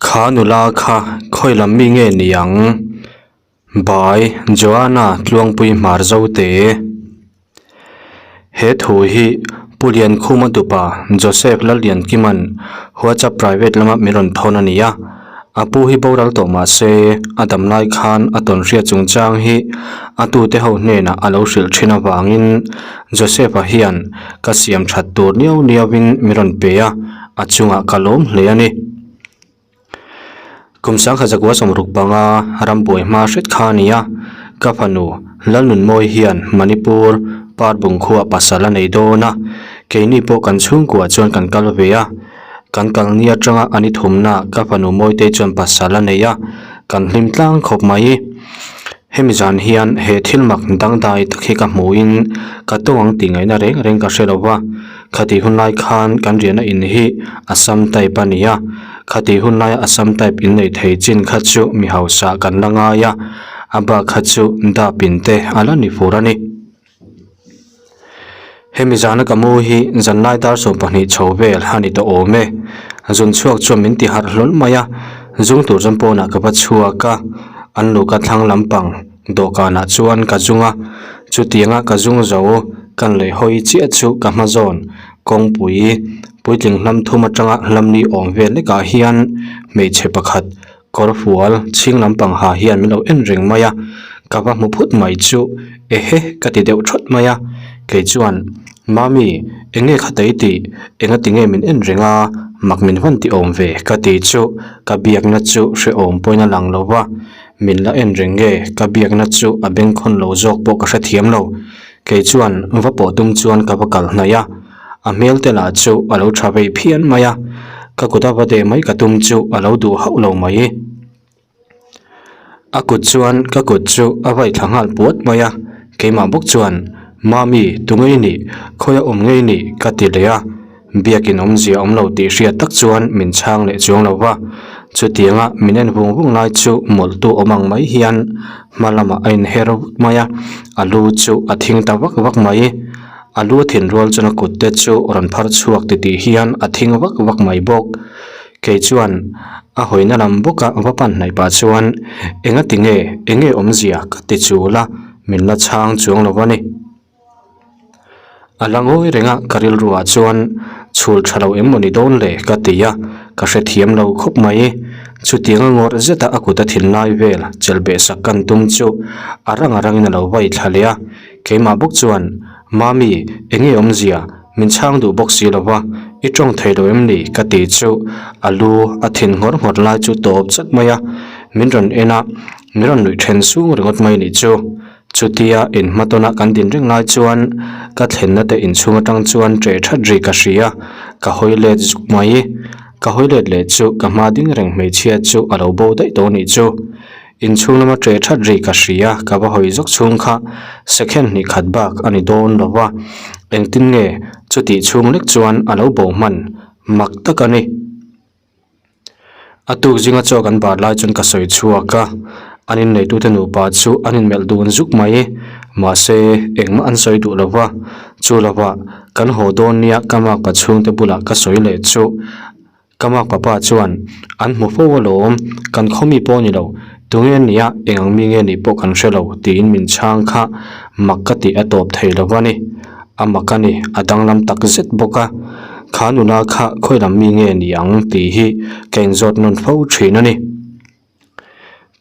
Kha nula kha khawi lam mi nge ni ang? By Joanna Tluangpui Hmar Zote. He thu hi Pu Liankhuma tupa Joseph Lalliankima'n WhatsApp private lama min rawn thawn a ni a. A pu hi boral tawh mah se a dam lai khan a tawn hriat chungchang hi a tute ho hnenah a lo hrilh thin avangin Joseph-a hian ka siam that tur niau niauin min rawn pe a, a chungah ka lawm hle a ni. Kum sangkhat zakua sawmruk panga rambuai hma hret kha a ni a, ka fanu Lalnunmawi hian Manipur Parbung khuaa pasal a nei dawn a, keini pawh kan chhungkua chuan kan kal ve a, kan kal ni atanga a ni thumna ka fanu Mawitei chuan pasal a nei a, kan hlim tlang khawp mai. Hemi zan hian he thil mak dangdai tak hi ka hmuhin ka tawng ang tih ngaihna reng reng ka hre lo va, khati hun lai khan kan riahna in hi Assam type a ni a, khati hun laia Assam type in nei thei chin kha chu mi hausa kan la ngai a, a bak kha chu dap in te a la ni fur a ni. Hemi zana ka mu hi zanlai dar 12 chho vel a ni tawh awm e. Zun chhuak chuan min ti harh hlawl mai a, zung tur chuan pawnah ka va chhuak a, an luhka thlang lampang dawhkanah chuan ka zung a, chutianga ka zung zo kan lei hawi chiah chu ka hma zawn kawngpui puitling hlam thum atanga hlam ni awm vel lekah hian hmeichhe pakhat Kawr fual chhing lampang ha hian min lo en reng mai a, ka va hmu phut mai chu ehe ka ti deuh thawt mai a, kei chuan Mami eng nge kha tei tih enga ti nge min en reng a, mak min vawn ti awm ve ka ti chu ka biakna chu hrehawm pawhin a lang lo va, min la en reng nge ka biakna chu a bengkhawn lo zawk pawh ka hrethiam lo, kei chuan va pawh tum chuan ka va kal hnaih a. A hmel te lah chu a lo tha vei phian mai a, ka kut a va deh mai ka tum chu a lo duh hauh lo mai. A kut chuan ka kut chu a vaih thla nghal puat mai a, keimah bawk chuan, Mami, tu ngei nih, khawi a awm ngei nih? ka ti leh a, biakin awmzia awm lo tih hriat tak chuan min chhang leh chuang lo va, chutianga min en vung vung lai chu mawlhtu awm ang mai hian hma lamah a inher vut mai a, a lu chu a thing ta vak vak mai. A lu thin rual chuan a kut te chu rawn phar chhuak titih hian a thing vak vak mai bawk. Kei chuan a hawina lam bawka va pan hnaih pah chuan enga ti nge enge awmzia ka ti chul a, min la chhang chuang lo a ni. A la ngawi reng a, ka rilruah chuan chhul tha lo em maw ni dawn le ka ti a, ka hrethiam lo khawp mai. Chutianga ngawrh zeta a kut a thin lai vel chelh beh sak kan tum chu a rang a rangin a lo vai thla leh a. Keimah bawk chuan, Mami, enge awmzia? Min chhang duh bawk si lo va, i tawng thei lo em ni? ka ti chu a lu a thin nghawr nghawr lai chu tawp chat mai a, min rawn en a, min rawn nuih then sung ringawt mai nih chu. Chutia inhmatawna kan din reng lai chuan ka thlenna te inchhung atang chuan ṭeh that ri ka hria, ka hawi let zuk mai. Ka hawi let leh chu ka hma ding reng hmeichhia chu a lo bo daih tawh nih chu. Inchhung lama ṭeh ṭhat ri ka hria, ka va hawi zawk chhung kha second hnih khat bak a ni dawn lo va, engtin nge chutih chhung lek chuan a lo bo hman mak tak a ni. A tuk zinga chaw kan bar lai chuan ka sawi chhuak a, an inneitute nupa chu an inmelh dun zuk mai, mahse engmah an sawi duh lo va, chu lovah kan haw dawn nia ka makpa chhungte bulah ka sawi leh chu. Ka mak papa chuan, An hmu fo alawm, kan khaw mi pawh a ni lo, tunge a nia, eng ang mi nge nih pawh kan hre lo, tiin min chhang kha mak ka tih a tawp thei lo a ni. A mak a ni, a danglam tak zet bawk a. Kha nula kha khawi lam mi nge ni ang tih hi ka inzawt nawn fo thin a ni.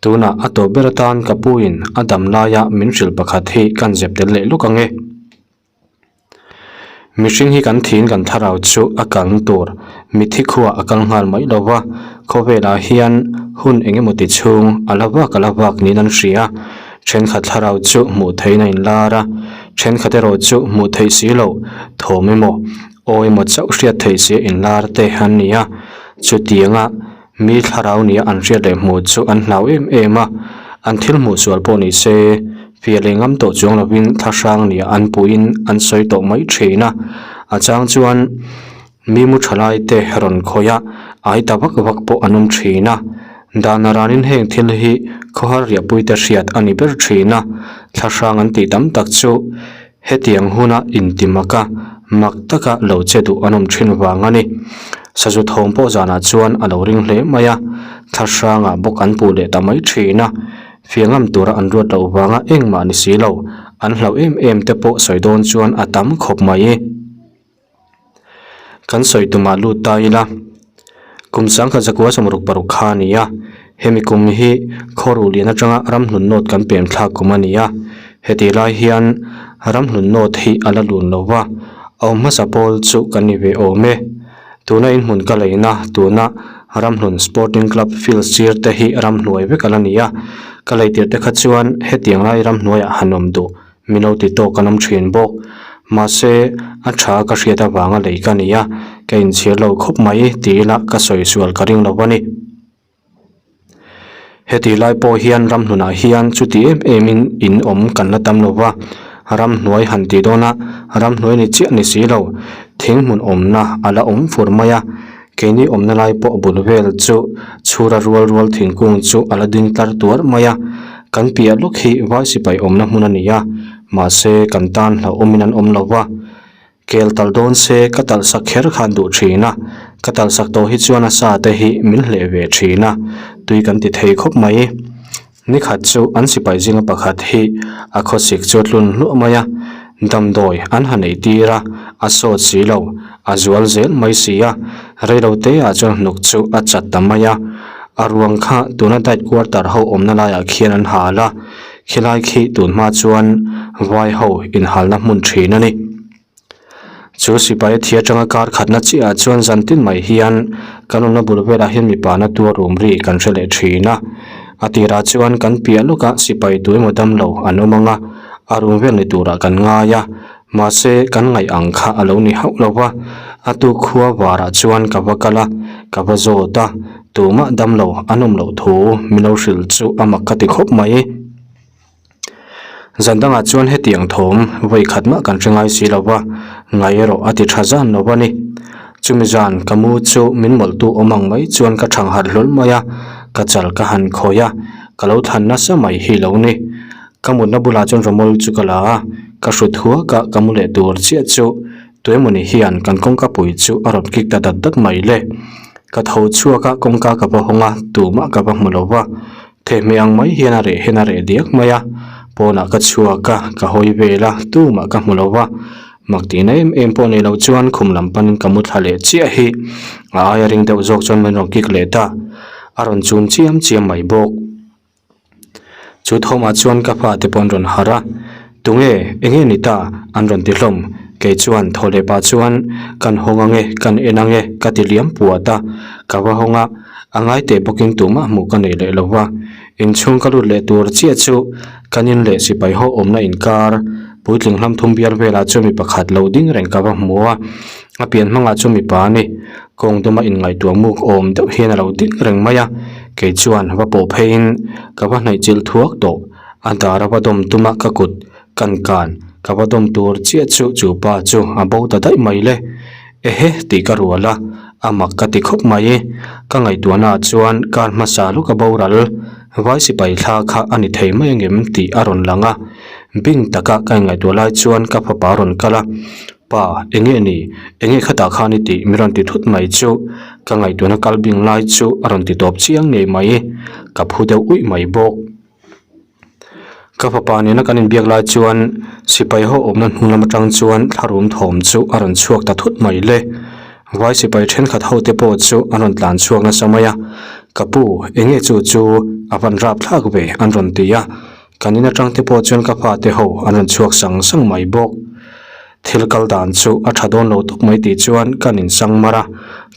Tunah a tawp ber atan ka puin a dam laia min hrilh pakhat hi kan zep tel leh luk ang e. Mihring hi kan thiin kan thlarau chu a kalna tur mitthi khuah a kal nghal mai lo va, khawvelah hian hun eng emaw ti chhung a la vak a la vak niin an hria. Thenkhat thlarau chu hmuh theihin a inlar a, thenkhat erawh chu hmuh theih si loh thawm emaw aw emaw chauh hriat theih si a inlar te an ni a. Chutianga mi thlarau nia an hriat leh hmuh chu an hlau em em a, an thil hmuh sual pawh ni se fiah leh ngam tawh chuang lovin thlahrang nia an puhin an sawi tawh mai thin a, a chang chuan mi mu tha lai te rawn khawih a, ai ta vak vak pawh an awm thin a, dan a ranin heng thil hi khawhar riahpui te hriat a ni ber thin a, thlahrang an tih tam tak chu hetiang huna inti mak a, mak taka lo che duh an awm thin vang a ni. Sazu thawm pawh zanah chuan a lo ring hle mai a, thla hrangah bawk an puh leh ta mai thin a. Fiah ngam tura an ruat loh vanga engmah ni si lo, an hlauh em em te pawh sawi dawn chuan a tam khawp mai. Kan sawi tumah lut ta ila, kum sangkhat zakua 66 kha a ni a, hemi kum hi khaw ruhlian atanga ramhlun nawt kan pem thlak kum a ni a, heti lai hian ramhlun nawt hi a la lun lo va, a awm hmasa pawl chu kan ni ve awm e. Tuna inhmun ka leina tuna ramhlun Sporting Club field sir te hi ramhnuai vek a la ni a, ka lei tirh te kha chuan hetiang lai ramhnuaiah han awm duh Min lo ti tawk an awm thin bawk. Mahse, a tha ka hriat avanga lei ka ni a, ka inchhir lo khawp mai ti ila ka sawi sual ka ring lo a ni. Heti lai pawh hian ramhlunah hian chuti em emin in awm kan la tam lo va, ramhnuai han ti dawn a, ramhnuai ni chiah ni si lo, thing hmun awmna a la awm fur mai a, keini awmna lai pawh bul vel chu chhura rual rual thingkung chu a la ding tlar tuar mai a, Kan piah lawk hi vai sipai awmna hmun a ni a, mahse kan tan hlauhawmin an awm lo va. Kel talh dawn se ka talh sak kher khan duh thin a, ka talh sak tawh hi chuan a sa te hi min hleh ve thin a, tui kan ti thei khawp mai. Nikhat chu an sipai zinga pakhat hi a khawsik chu a tlun hluah mai a, damdawi an ha neih tir a, a sawt si lo, a zual zel mai si a, reilo te ah chuan hnuk chu a chat ta mai a. A ruang kha tuna diet quarter ho awmna laiah khian an hal a, khilai khi tun hma chuan vai ho inhalna hmun thin a ni. Chu sipai a thi atanga kar khatna chiahah chuan zan tin mai hian kan awmna bul velah hian mipa na tuar rum ri kan hre leh thin a. A tirah chuan kan piah lawkah sipai tu emaw damlo an awm ang a, a rum vel ni turah kan ngai a. Mahse, kan ngaih ang kha a lo ni hauh lo va, a tuk khua varah chuan ka va kal a, ka va zawt a, tumah damlo an awm loh thu min lo hrilh chu a mak ka ti khawp mai. Zan dangah chuan hetiang thawm vawi khat mah kan hre ngai si lo va, ngai erawh a ti tha zan lo a ni. Chumi zan ka mu chu min mawlhtu awm ang mai chuan ka thang harh hlawl mai a, ka chal ka han khawi a, ka lo thlan nasa mai hi lo ni. Ka mutna bulah chuan rawmawl chu ka la a, ka hrut huak a, ka mu leh tur chiah chu tuemawni hian kan kawngka pui chu a rawn kik ta dat dat mai le. Ka tho chhuak a, kawngka ka va hawng a, tumah ka va hmu lo va, thehmeh ang mai hian a reh hian a reh diak mai a, pawnah ka chhuak a, ka hawi vel a, tumah ka hmu lo va, mak tihna em em pawh nei lo chuan khum lam panin ka mu thla leh chiah hi a aia ring deuh zawk chuan min rawn kik leh ta, a rawn chum chiam chiam mai bawk. Chu thawmah chuan ka fate pawh an rawn harh a, Tunge, enge ni ta? an rawn ti hlawm. Kei chuan thaw leh pah chuan, Kan hawng ange, kan en ange, ka ti liam puat a. Ka va hawng a, a ngai teh bawkin tumah hmuh ka nei leh lo va. Inchhung ka lut leh tur chiah chu kan in leh sipai ho awmna inkar puitling hlam thum bial velah chuan mi pakhat lo ding reng ka va hmu a. A pian hmangah chuan mipa a ni. Kawng duma inngaihtuah muk awm deuh hian a lo ding reng mai a, kei chuan va pawh pheiin ka va hnaih chilh thuak tawh. A dar a va dawm tuma ka kut kan kan ka va dawm tur chiah chu chu pa chu a bo ta daih mai le. Ehe tih ka rual a, a mak ka ti khawp mai. Ka ngaihtuahnaah chuan kar hmasa lawka boral vai sipai thla kha a ni thei mai angem tih a rawn lang a. Bing taka ka inngaihtuah lai chuan ka fapa a rawn kal a. Pa, enge ni? Enge khatah khan i tih? Mi rawn ti thut mai chu ka ngaihtuahna kal bing lai chu a rawn ti tawp chiang ngei mai. Ka phu deuh uih mai bawk. Ka fapa nena kan inbiak lai chuan sipai ho awmna hnung lam atang chuan thlarum thawm chu a rawn chhuak ta thut mai le. Vai sipai thenkhat ho te pawh chu an rawn tlan chhuak nasa mai a. Ka pu, enge chu chu a van rap thlak ve? an rawn ti a. Kan in atang te pawh chuan ka fate ho an rawn chhuak sang sang mai bawk. Thil kal dan chu a tha dawn lo tawp mai tih chuan kan in sang mar a,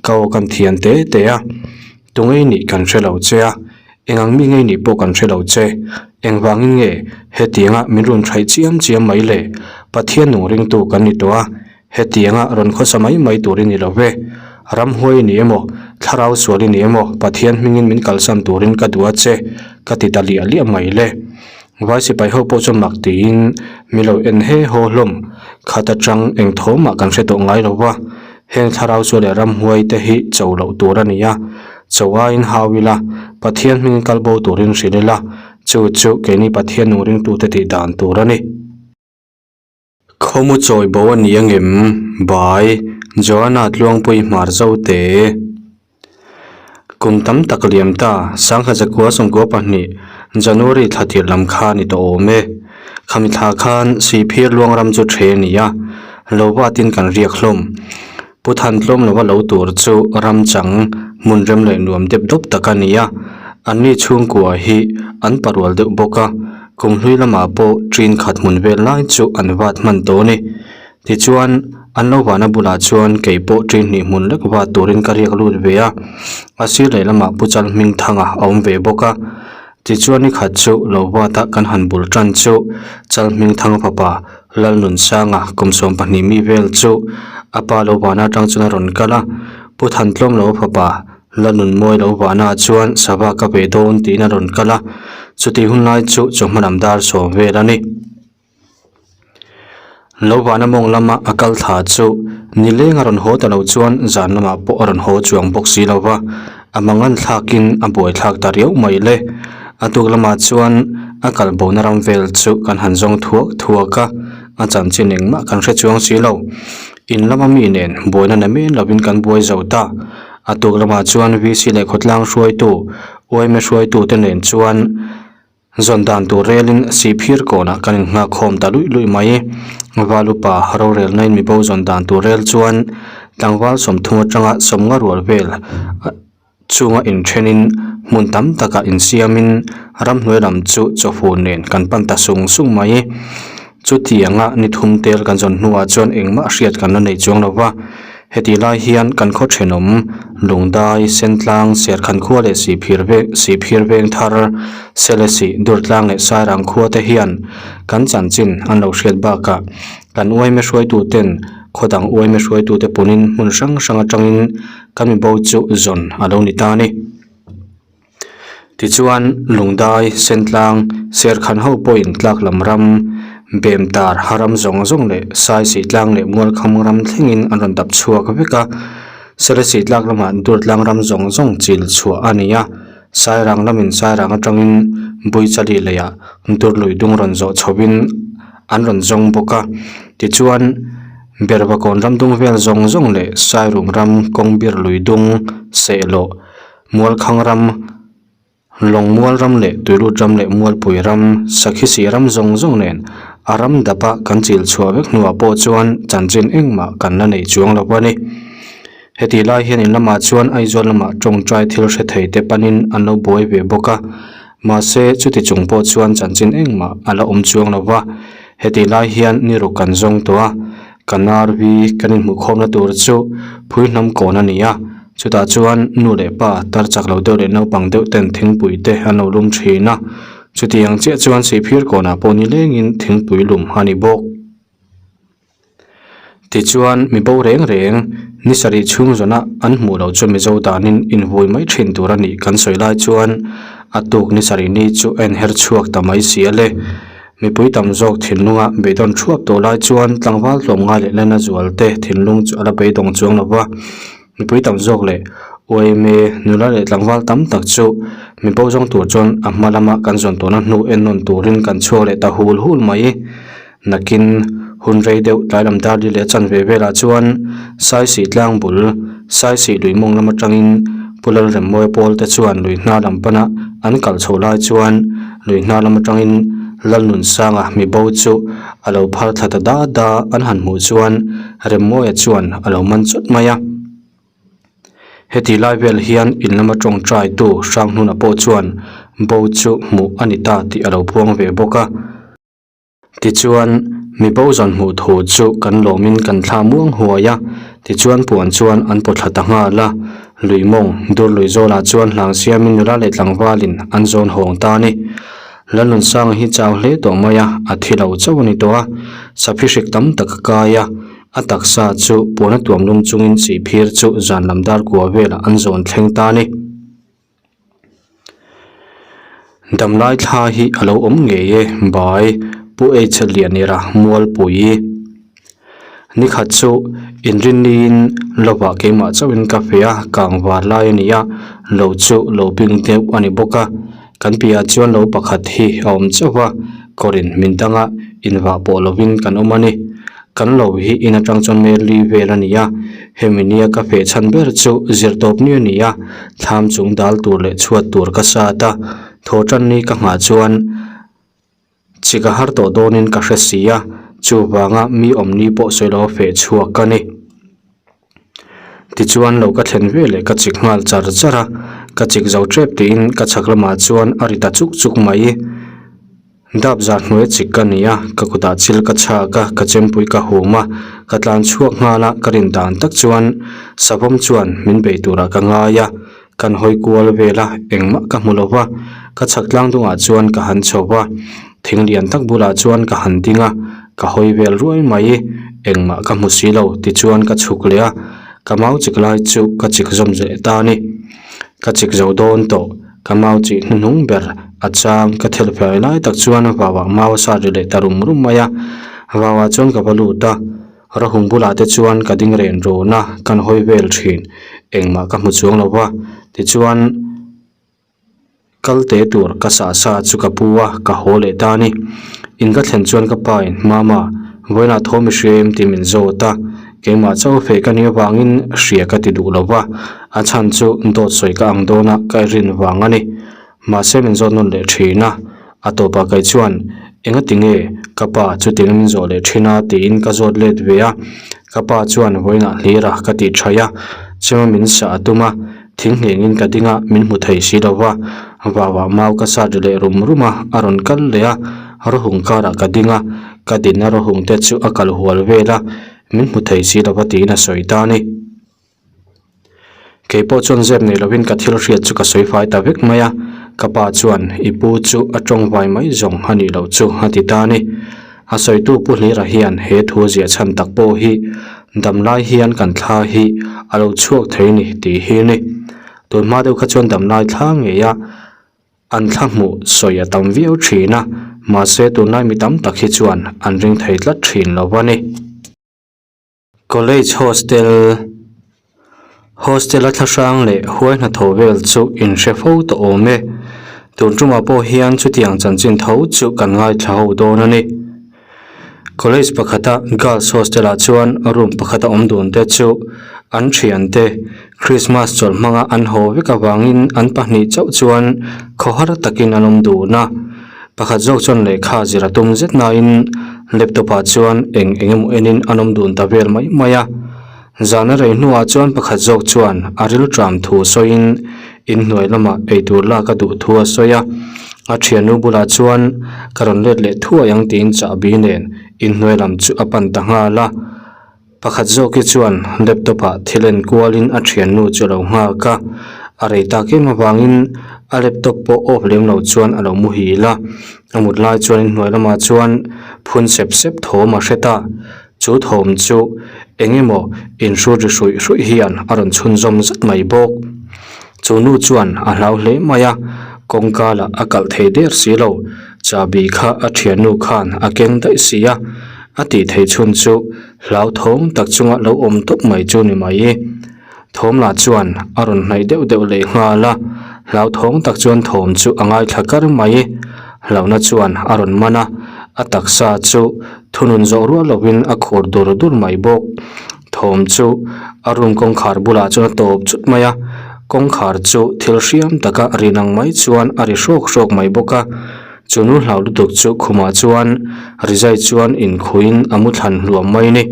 ka aw kan thian te te a. Tungei nih kan hre lo che a, engang mi ngei nih pawh kan hre lo che. Engvangin nge hetianga min rawn thaih chiam chiam mai le? Pathian nung ringtu kan ni tawh a, hetianga rawn khawsa mai mai tur i ni lo ve. Ramhuai i ni emaw, thlarau sual i ni emaw, Pathian hmingin min kalsan turin ka duh a che, ka ti ta liah liah mai le. Vai sipai ho pawh chu mak tiin mi lo en he haw hlawm. Khat atang eng thawmah kan hre tawh ngai lo va, heng thlarau sual leh ramhuai te hi cho loh tur a ni a. Cho aiin hau ila, Pathian hmingin kal bo turin hrilh ila, chu chu keini Pathian nung ringtute tih dan tur a ni. Khawmu chawi bo a ni angem? Bai. Joanna Tluangpui Hmar Zote. Kum tam tak liam ta, Sangha zakua sawmkua pahnih, January thla tir lam kha ni tawh awm e. Khami thla khan Sihphir luang ram chu the a ni a, lo vatin kan riak hlawm. Pu Than tlawm lova lo tur chu ram chang, hmun rem leh nuam dep dawp tak a ni a, anni chhungkua hi an parual deuh bawk a, kum hlui lamah pawh ṭin khat hmun vel lai chu an vat hman tawh a ni. Tichuan, an lo vahna bulah chuan kei pawh ṭin hnih hmun lek vat turin ka riak lut ve a, a sir lehlamah Pu Chalhmingthanga a awm ve bawk a. Tichuan ni khat chu lo vata kan han bul tan chu Chalhmingthanga fapa Lalnunsanga kum 12 mi vel chu a pa lo vahna atang chuan a rawn kal a, Pu Thantlawmlo fapa Lalnunmawi lo vahna chuan sava ka ve dawn tiin a rawn kal a, chutih hun lai chu chawhma lam dar sawm vel a ni. Lo vana mawng lama a kal thla chu nileng a rawn haw ta lo chuan zan lamah pawh a rawn haw chuang bawk si lo va, a mangan thlakin a buai thlak ta riau mai le. A tuk lamah chuan a kal bona ram vel chu kan han zawng thuak thuak a, a chanchin engmah kan hre chuang si lo. In lama mi nen buaina na men lovin kan buai zo ta. A tuk lamah chuan VC leh khawtlang hruaitu, yma hruaitute nen chuan, Zawn dan tur relin Sihphir kawnah kan innghak khawm ta luih luih mai. Val upa rorelnain mibo zawn dan tur rel chuan tlangval 30 atanga 50 rual vel chunga inthenin hmun tam takah insiamin ramhnuai lam chu chawfun nen kan pan ta sung sung mai. Chutianga ni thum tel kan zawn hnuah chuan engmah hriat kan la nei chuang lo va. Hetih lai hian kan khaw thenawm Lungdai, Sentlang, Serkhan khua leh Sihphir veng Sihphir veng thar, Selesih, Durtlang leh Sairang khua te hian kan chanchin an lo hriat bakah kan uaime hruaitu ten khaw dang uaime hruaitu te punin hmun hrang hrang atangin kan mibo chu zawn a lo ni ta a ni. Tichuan, Lungdai, Sentlang, Serkhan ho pawhin tlak lam ram, Bemtar, Haram zawng zawng leh Saisih tlang leh Mualkham ram thlengin an rawn dap chhuak vek a. Selesih tlak lamah Durtlang ram zawng zawng chil chhuah a ni a. Sairang lamin Sairang atangin Buichali leiah Durlui dung rawn zawh chhovin an rawn zawng bawk a. Tichuan, Berhvakawn ram dung vel zawng zawng leh Sairum ram Kawngbir lui dung, Sehlawh, Mualkhang ram, Lawngmual ram leh Tuilut ram leh Mualpui ram, Sakhisih ram zawng zawng nen a ram dapa kan chil chhuah vek hnuah pawh chuan chanchin engmah kan la nei chuang lo a ni. Hetih lai hian in lamah chuan Aizawl lamah tawngtai thil hre thei te panin an lo buai ve bawk a, mahse chuti chung pawh chuan chanchin engmah a la awm chuang lo va. Hetih lai hian ni ruk kan zawng tawh a, kan RV kan inhmuhkhawmna tur chu Phuihnam kawn a ni a, Chutah chuan nu leh pa tar chak lo deuh leh naupang deuh ten thingpui te an lo lum thin a, chutiang chiah chuan Sihphir kawnah pawh ni lengin thingpui lum a ni bawk. Tichuan mi bo reng reng ni sarih chhung zawna an hmuh loh chu Mizo danin invui mai thin tur a nih kan sawi lai chuan a tuk ni sarih ni chu a inher chhuak ta mai si a le. Mipui tam zawk thinlunga beidawn thuap tawh lai chuan tlangval tlawmngai leh lena zual te thinlung chu a la beidawng chuang lo va. Mipui tam zawk leh yma nula leh tlangval tam tak chu mi bo zawng tur chuan a hma lama kan zawn tawhna hnu en nawn turin kan chhuak leh ta hul hul mai. Nakin hun rei deuh tlai lam dar li leh chanve velah chuan Saisih tlang bul Saisih lui mawng lam atangin Pu Lalremmawi pawl te chuan lui hna lam pana an kal chho lai chuan lui hna lam atangin Lalnunsanga mi bo chu a lo phar thla ta da da an han hmuh chuan Remmawia chuan a lo man chawt mai a. Heti lai vel hian in lama tawngtaitu Hranghnuna pawh chuan bo chu hmuh a ni ta tih a lo puang ve bawk a. Tichuan, mi bo zawn hmuh thu chu kan lawmin kan thla muang huai a, tichuan puan chuan an pawt thla ta nghal a. Lui mawng, dur lui zawlah chuan hlang siamin nula leh tlangvalin an zawn hawng ta a ni. Lalnunsanga hi chau hle tawh mai a, a thi lo chauh a ni tawh a, saphi hrik tam tak a kai a, a taksa chu puan a tuam lum chungin sihphir chu zan lam dar kua velah an zawn thleng ta a ni. Damlai thla hi a lo awm ngei e, bai Pu H Lianira Mualpui. Nikhat chu inrinniin lovah keimah chauhin ka fe a, kang var lai a ni a, lo chu lo bing deuh a ni bawk a. Kan piahah chuan lo pakhat hi a awm chauh va, kawrin min danga invah pawh lovin kan awm a ni. Kan lo hi in atang chuan mel li vel a ni a, hemi nia ka feh chhan ber chu zirtawp ni a ni a, thlam chung dal tur leh chhuat tur ka sat a, thaw tan ni ka nghah chuan chik a har tawh dawnin ka hre si a, chuvanga mi awm ni pawh sawi lo a feh chhuak ka ni. Tichuan lo ka thlen ve leh ka chik nghal char char a, ka chik zo tep tiin ka chhak lamah chuan a ri ta chuk chuk mai. Dap zar hnuai chik ka ni a, ka kutah chil ka chhak a, ka chempui ka hum a, ka tlan chhuak nghal a, ka rin dan tak chuan savawm chuan min bei turah ka ngai a, kan hawi kual vel a, engmah ka hmu lo va, ka chhak tlang dungah chuan ka han chho va, thing lian tak bulah chuan ka han ding a, ka hawi vel ruai mai, engmah ka hmu si lo tichuan ka chhuk leh a, ka mau chik lai chu ka chik zawm leh ta a ni, ka chik zo dawn tawh, ka mau chih hnuhnung ber a chang ka thel fai lai tak chuan vauah mau a sat ri leh ta rum rum mai a, vauah chuan ka va lut a. Rahung bulah te chuan ka ding ren rawn a, kan hawi vel thin. Engmah ka hmu chuang lo va, tichuan kal te tur ka sah sa chu ka pu a, ka haw leh ta a ni. In ka thlen chuan ka pa in, Mama, vawiinah thaw mi hria em tih min zawt a, keimah chauh feh ka nih avangin hria ka ti duh lo va, a chhan chu dawt sawi ka ang dawn a, ka rin vang a ni. Mahse min zawt nawn leh thin a, a tawpah kai chuan engati nge ka pa chutiang min zawh leh thin a tiin ka zawt let ve a, ka pa chuan vawiinah hlir a ka tih thaih a, chema min sah a tum a, thing nghengin ka ding a min hmu thei si lo va, vauah mau ka sat ri leh rum rum a, a rawn kal leh a, rawhung karah ka ding a, ka dinna rawhung te chu a kal hual vel a, min hmu thei si lo va tiin a sawi ta a ni. Kei pawh chuan zep nei lovin ka thil hriat chu ka sawi fai ta vek mai a, ka pa chuan i pu chu a tawng vai mai zawng a nih loh chu a ti ta a ni. A sawitu Pu Hlira hian he thu ziah chhan tak pawh hi damlai hian kan thla hi a lo chhuak thei ni tih hi a ni. Tun hma deuh kha chuan damlai thla ngei a an thla hmuh sawi a tam viau thin a, mahse tunlai mi tam tak hi chuan an ring thei tlat thin lo a ni. College hostel hostel a thlahrang leh huai hnathawh vel chu in hre fo tawh awm e tun tumah pawh hian chutiang chanchin tho chu kan ngaithla ho dawn a ni college pakhata girls hostel ah chuan room pakhata awm dun te chu an thiante Christmas chawlh hmanga an haw vek avangin an pahnih chauh chuan khawhar takin an awm dun a. Pakhat zawk chuan lehkha zir a tum zet nain laptop ah chuan eng eng emaw enin an awm dun ta vel mai mai a. Zan a rei hnuah chuan pakhat zawk chuan a rilṭam thu sawiin inhnuai lamah eitur lak a duh thu a sawi a. A thiannu bulah chuan ka rawn let leh thuai ang tiin chahbi nen inhnuai lam chu a pan ta nghal a. Pakhat zawk hi chuan laptop ah thil en kualin a thiannu chu a lo nghak a, a rei tak em avangin a laptop pawh off lem lo chuan a lo muhil a, a mut lai chuan inhnuai lamah chuan phun sep sep thawm a hre ta, chu thawm chu eng emaw inhrut ri hruih hruih hian a rawn chhunzawm zat mai bawk. Chu nu chuan a hlau hle mai a, kawngka lah a kalh thei der si lo, chahbi kha a thiannu khan a keng daih si a, A tih theih chhun chu hlauthawng tak chunga lo awm tawp mai chu ni mai. Thawm lah chuan a rawn hnaih deuh deuh leh nghal a, hlauthawng tak chuan thawm chu a ngaithla kar mai. Hlauhna chuan a rawn man a, a taksa chu thunun zawh rual lovin a khur dur dur mai bawk. Thawm chu a room kawngkhar bulah chuan a tawp chut mai a, kawngkhar chu thil hriam taka ri nang mai chuan a ri hrawk hrawk mai bawk a. Chu nu hlau lutuk chu khumah chuan rizai chuan inkhuiin a mu thlan hluam mai a ni.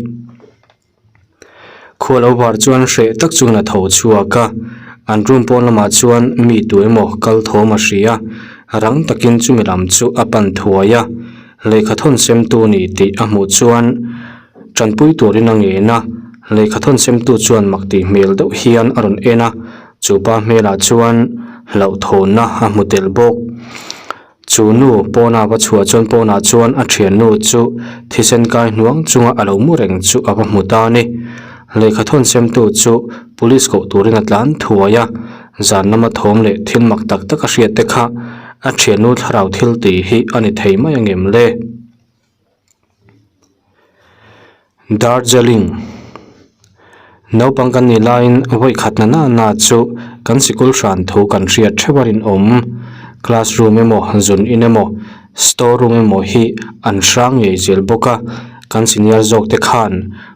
Khua lo var chuan hreh tak chuan a tho chhuak a, an room pawn lamah chuan mi tu emaw kal thawm a hria, rang takin chumi lam chu a pan thuai a, lehkha thawn semtu ni tih a hmuh chuan tanpui turin a ngen a, lehkha thawn semtu chuan mak tih hmel deuh hian a rawn en a. Chu pa hmelah chuan hlauhthawnna a hmu tel bawk. Chu nu pawna va chhuah chuan pawnah chuan a thiannu chu thisen kai hnuang chunga a lo mu reng chu a va hmu ta a ni. Lehkha thawn semtu chu police koh turin a tlan thuai a, zan lama thawm leh thil mak tak tak a hriat te kha a thiannu thlarau thil tih hi a ni thei mai angem le? Darjeeling Naupang kan nih laiin vawi khatna na na chu kan sikul hran thu kan hriat theuh a rinawm. Classroom emaw zun in emaw store room emaw hi an hrang ngei zel bawk a. Kan senior zawk te khan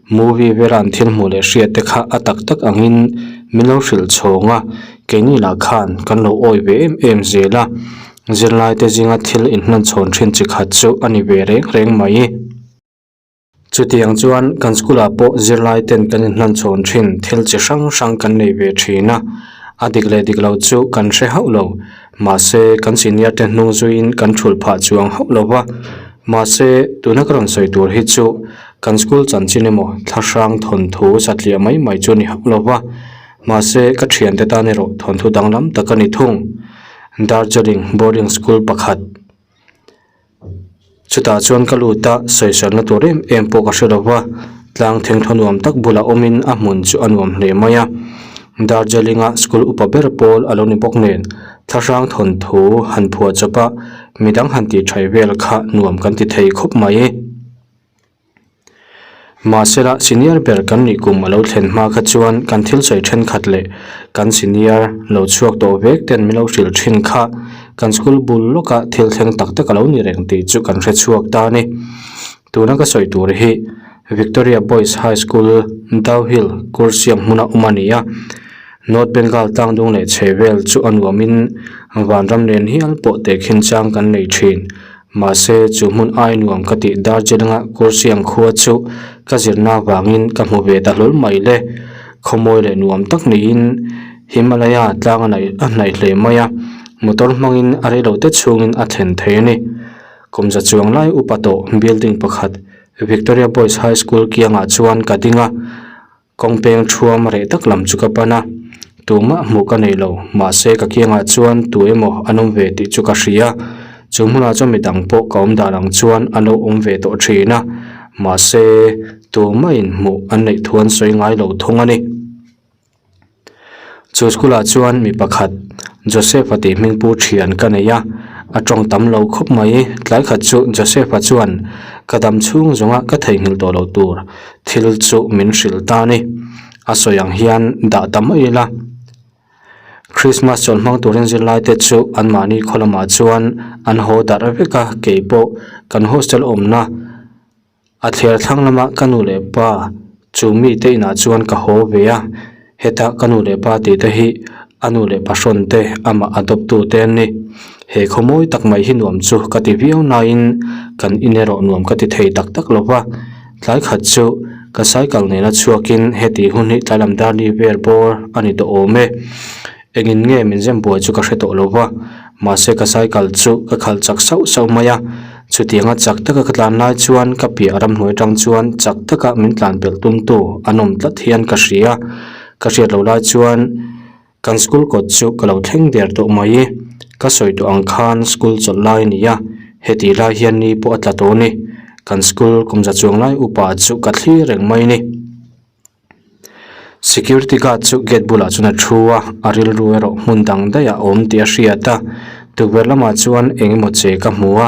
movie vela an thil hmuh leh hriat te kha a tak tak angin min lo hrilh chhawng a, keini lah khan kan lo awi ve em em zel a, zirlai te zinga thil inhlan chhawn thin chi khat chu a ni ve reng reng mai. Chutiang chuan kan school ah pawh zirlai ten kan inhlan chhawn thin thil chi hrang hrang kan nei ve thin a, a dik leh dik lo chu kan hre hauh lo. Mahse, kan senior te hnung zuiin kan thulh phah chuang hauh lo va. Mahse, tuna ka rawn sawi tur hi chu kan school chanchin emaw thlahrang thawnthu satliah mai mai chu a ni hauh lo va. Mahse, ka thiante tan erawh thawnthu danglam tak a ni thung. Darjeeling boarding school pakhat. Chutah chuan ka lut a, sawiselna tur em em pawh ka hre lo va, tlang thengthaw nuam tak bulah awmin a hmun chu a nuam hle mai a. Darjeeling-a school upa ber pawl a lo ni bawk nen, thlahrang thawnthu han phuah chawp a, midang han tih thaih vel kha nuam kan ti thei khawp mai. Mahsela senior ber kan nih kum a lo thlen hma kha chuan kan thil sawi thenkhat leh kan senior lo chhuak tawh vek ten min lo hrilh thin kha kan school bul lawka thil thleng tak tak a lo ni reng tih chu kan hre chhuak ta a ni. Tuna ka sawi tur hi Victoria Boys High School, Dowhill, Kursiang hmuna awm a ni a. North Bengal tlangdung leh chhehvel chu a nuamin vanram nen hial pawh tehkhin chang kan nei thin. Mahse, chu hmun ai nuam ka tih Darjeeling-a Kursiang khua chu ka zirna avangin ka hmu ve ta hlawl mai le. Khawmawi leh nuam tak niin Himalaya tlang a naih a hnaih hle mai a, motor hmangin a reilote chhungin a thlen thei a ni. Kum za chuang lai upa tawh building pakhat Victoria Boys High School kiangah chuan ka ding a. Kawng peng thuam reh tak lam chu ka pan a, tumah hmuh ka nei lo, mahse ka kiangah chuan tu emaw an awm ve tih chu ka hria. Chu hmunah chuan midang pawh ka awm dan ang chuan an lo awm ve tawh thin a, mahse tumahin hmuh an neih thu an sawi ngai lo thung a ni. Chu school ah chuan mi pakhat Joseph-a tih hming pu thian ka nei a, a tawng tam lo khawp mai. Tlai khat chu Joseph-a chuan ka dam chhung zawnga ka theihnghilh tawh loh tur thil chu min hrilh ta a ni. A sawi ang hian dah ta mai ila. Christmas chawlh hmang turin zirlai te chu anmahni khaw lamah chuan an haw darh vek a, keipawh kan hostel awmna A thler thlang lama ka nu leh pa chu mite inah chuan ka haw ve a, heta ka nu leh pa tih te hi a nu leh pa hrawn te amah a dawp tu te an ni. He khaw mawi tak mai hi nuam chu ka ti viau nain kan in erawh nuam ka ti thei tak tak lo va. Tlai khat chu ka cycle nena chhuakin heti hun hi tlai lam dar ni vel bawr a ni tawh awm e. Engin nge min zem buai chu ka hre tawh lo va, mahse ka cycle chu ka khalh chak sauh sauh mai a, chutianga chak taka ka tlan lai chuan ka piah ramhnuai atang chuan chak taka min tlan pelh tumtu an awm tlat hian ka hria, ka hriat loh lai chuan kan school kawt chu ka lo thleng der tawh mai, ka sawi tawh ang khan school chawlh lai a ni a, hetih lai hian ni pawh a tla tawh a ni, kan school kum za chuang lai upa chu ka thlir reng mai a ni. Security guard chu gate bulah chuan a thu a, a rilru erawh hmun dang daih a awm tih a hriat a, tukverh lamah chuan eng emaw che ka hmu a,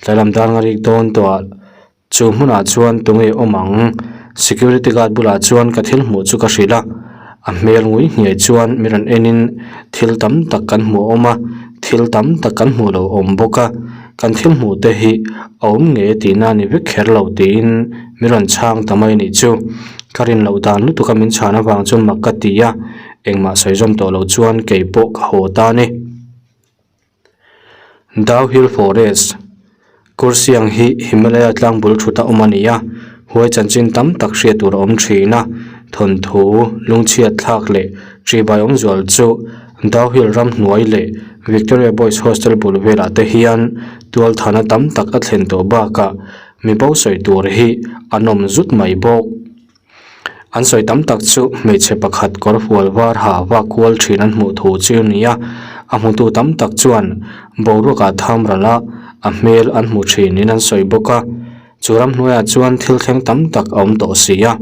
tlai lam dar nga rik dawn tawh ah chu hmunah chuan tunge awm ang? Security guard bulah chuan ka thil hmuh chu ka hrilh a, a hmel ngui hniai chuan mi rawn en in thil tam tak kan hmuh a awm a, thil tam tak kan hmuh lo awm bawk a, kan thil hmuh te hi a awm ngei tihna a ni vek kher lo tiin mi rawn chhang ta mai anih chu. Ka rin loh dan lutuk a min chhan avang chuan mak ka ti a, engmah sawi zawm tawh loh chuan kei pawh ka haw ta a ni. Dow Hill Forest, Kursiang hi Himalaya tlang bul thut a awm a ni a, huai chanchin tam tak hriat tur a awm thin a, thawnthu, lungchhiat thlak leh ṭihbai awmzual chu Dow Hill ramhnuai leh Victoria Boys Hostel bul velah te hian tualthana tam tak a thlen tawh bakah Mi bo sawi tur hi an awm zut mai bawk. An sawi tam tak chu hmeichhe pakhat kawr fual var ha vak kual thin an hmuh thu chu a ni a, a hmutu tam tak chuan boruakah tham ral a, a hmel an hmu thin in an sawi bawk a. Chu ramhnuaiah chuan thil thleng tam tak a awm tawh si a,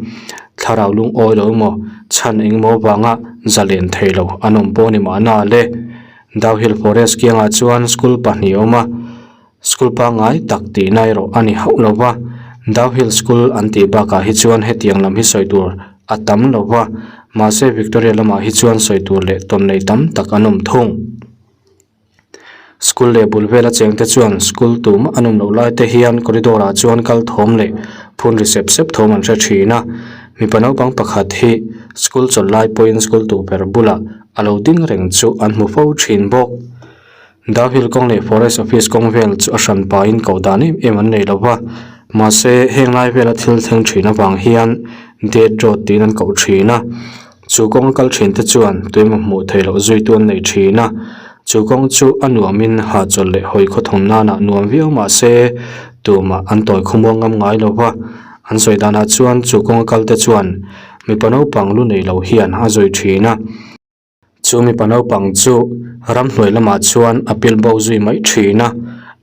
thlarau lungawi lo emaw chhan engemaw vanga zalen thei lo an awm pawh a ni mahna le. Dowhill Forest kiangah chuan school pahnih a awm a. School pangngai tak tihna erawh a ni hauh lo va, Dowhill School an tih bakah hi chuan hetiang lam hi sawi tur a tam lo va, mahse Victoria lamah hi chuan sawi tur leh tawn nei tam tak an awm thung. School leh bul vela chengte chuan school tumah an awm loh lai te hian corridor ah chuan kal thawm leh phun ri sep sep thawm an hre thin a. Mipa naupang pakhat hi school chawlh lai pawhin school tukverh bulah a lo ding reng chu an hmu fo thin bawk. Downhill kawng leh forest office kawng vel chu a hran pahin koh dan em em an nei lo va, mahse heng lai vela thil thleng thin avang hian Dead Road tiin an koh thin a. Chu kawng a kal thin te chuan tuemaw hmuh theih loh zuitu an nei thin a, chu kawng chu a nuamin hahchawlh leh hawi khawthawm nanah nuam viau mah se tumah an tawi khawmuang ngam ngai lo va, an sawi danah chuan chu kawng a kal te chuan mipa naupang lu nei lo hian a zui thin a. Chu mipa naupang chu ramhnuai lamah chuan a pil bo zui mai thin a,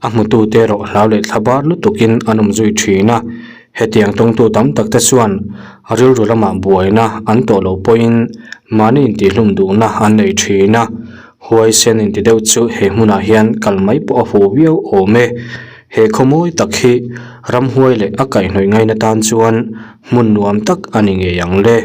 a hmutute erawh hlau leh thla bar lutukin an awm zui thin a. Hetiang tawngtu tam tak te chuan rilru lamah buaina an tawh loh pawhin mahni intihhlum duhna an nei thin a, huaisen inti deuh chu he hmunah hian kal mai pawh a fuh viau awm e. He khawmawi tak hi ramhuai leh a kaihhnawih ngaina tan chuan hmun nuam tak a ni ngei ang le.